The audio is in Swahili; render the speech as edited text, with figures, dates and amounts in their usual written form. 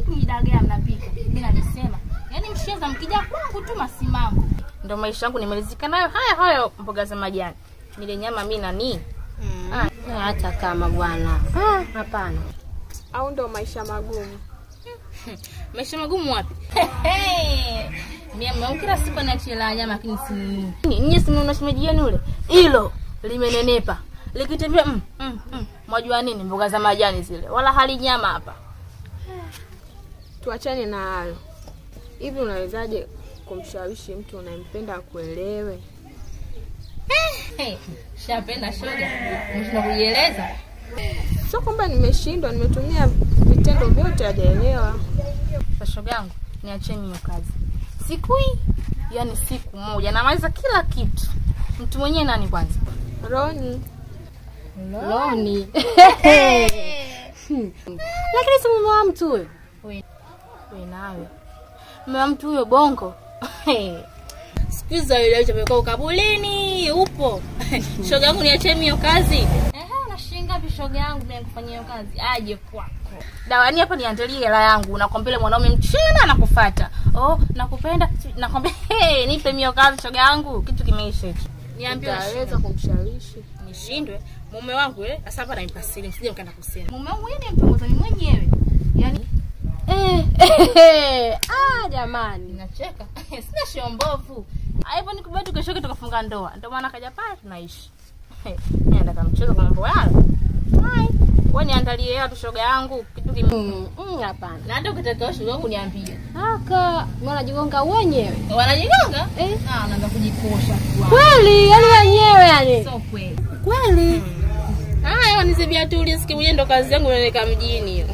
siku midagaa mnapika. Mimi nalisema, yaani mshenza mkija kwangu tu masimango. Ndio maisha yangu nimelizika nayo haya hayo mboga za majani. Nile nyama mimi nani? Hata kama bwana. Hapana. Au ndo maisha magumu? Maisha magumu wapi? Mimi kila siku nachela nyama lakini sinunui. Nyinyi si mnaona shemeji yenu yule? Hilo limenenepa. Likitembea mwajua nini mboga za majani zile. Wala hali nyama hapa. Tuachane na hayo. Hivi unawezaje kumshawishi mtu unayempenda akuelewe? Shapenda shoga. Mshinda kujieleza. Sio kwamba nimeshindwa, nimetumia vitendo vyote hajaelewa. Shoga yangu, niacheni hiyo kazi. Siku hii, yani siku moja namaliza kila kitu. Mtu mwenyewe nani kwanza? Roni. Roni. Lakini si mume wa mtu huyo. Wewe nawe. Mume wa mtu huyo bongo. Siku hizo yule amekuwa ukabulini upo. Shoga yangu niacheni hiyo kazi. Una shilingi ngapi shoga yangu mimi nikufanyia hiyo kazi? Aje kwako. Dawani hapa niandalie hela yangu. Nakwambia mwanaume mchana anakufuata. Oh, nakupenda. Nakwambia hey, nipe mio kazi shoga yangu. Kitu kimeisha hicho. Niambie unaweza kumshawishi. Nishindwe. Mume wangu yule sasa hapa ananipa siri, msije mkaenda kusema. Mume wangu yeye ni mtongozaji mwenyewe. Yaani jamani. Nacheka. Sina shombovu. Hapo nikubali tukeshoke tukafunga ndoa. Ndio maana kaja pale tunaishi. Mimi nataka mchezo kwa mambo yao. Hai. Wewe niandalie hela tu shoga yangu kitu hapana. Na ndio ukitaka shoga yangu niambie. Haka, wanajigonga wenyewe. Wanajigonga? Anaanza kujikosha tu. Kweli, yani wenyewe yani. Sio kweli. Kweli. Haya, wanizibia tu riziki mwenyewe ndo kazi yangu naweka mjini hiyo.